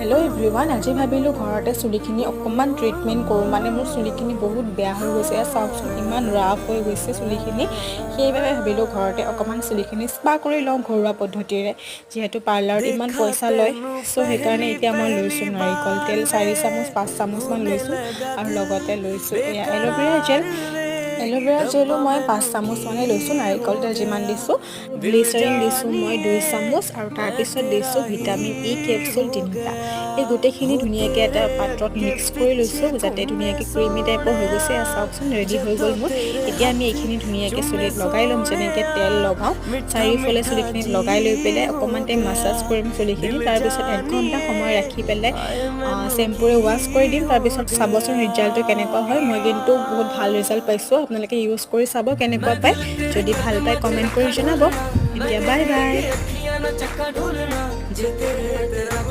Hello' everyone, আজি ভাবিলোঁ ঘৰতে চুলিখিনি অকণমান ট্ৰিটমেণ্ট কৰোঁ। মানে মোৰ চুলিখিনি বহুত বেয়া হৈ গৈছে। এয়া চাওকচোন, ইমান ৰাফ হৈ গৈছে চুলিখিনি। সেইবাবে ভাবিলোঁ ঘৰতে অকণমান চুলিখিনি স্পা কৰি লওঁ ঘৰুৱা পদ্ধতিৰে, যিহেতু পাৰ্লাৰত ইমান পইচা লয়। চ' সেইকাৰণে এতিয়া মই লৈছোঁ নাৰিকল তেল 4 চামুচ, 5 চামুচমান লৈছোঁ আৰু লগতে লৈছোঁ এয়া এল'ভেৰা জেল। এল'ভেৰা জেলো মই 5 চামুচমানেই লৈছোঁ, নাৰিকল তেল যিমান দিছোঁ। গ্লিচাৰিন দিছোঁ মই 2 চামুচ আৰু তাৰপিছত দিছোঁ ভিটামিন ই কেপচুল তিনিটা। এই গোটেইখিনি ধুনীয়াকৈ এটা পাত্ৰত মিক্স কৰি লৈছোঁ, যাতে ধুনীয়াকৈ ক্ৰিমি টাইপৰ হৈ গৈছে। এয়া চাওকচোন, ৰেডি হৈ গ'ল মোৰ। এতিয়া আমি এইখিনি ধুনীয়াকৈ চুলিত লগাই ল'ম, যেনেকৈ তেল লগাওঁ। চাৰিওফালে চুলিখিনিত লগাই লৈ পেলাই অকণমান টাইম মাছাজ কৰিম চুলিখিনি। তাৰপিছত এক ঘণ্টা সময় ৰাখি পেলাই চেম্পুৰে ৱাছ কৰি দিম। তাৰপিছত চাবচোন ৰিজাল্টটো কেনেকুৱা হয়। মই কিন্তু বহুত ভাল ৰিজাল্ট পাইছোঁ। আপোনালোকে ইউজ কৰি চাব কেনেকুৱা পায়। যদি ভাল পায়, কমেণ্ট কৰি জনাব। এতিয়া বাই বাই। ਅੱਖੀਆਂ ਨਾ ਚੱਕਾ ਢੋਲਣਾ ਜੇ ਤੇਰੇ ਤੇ ਰੱਬ।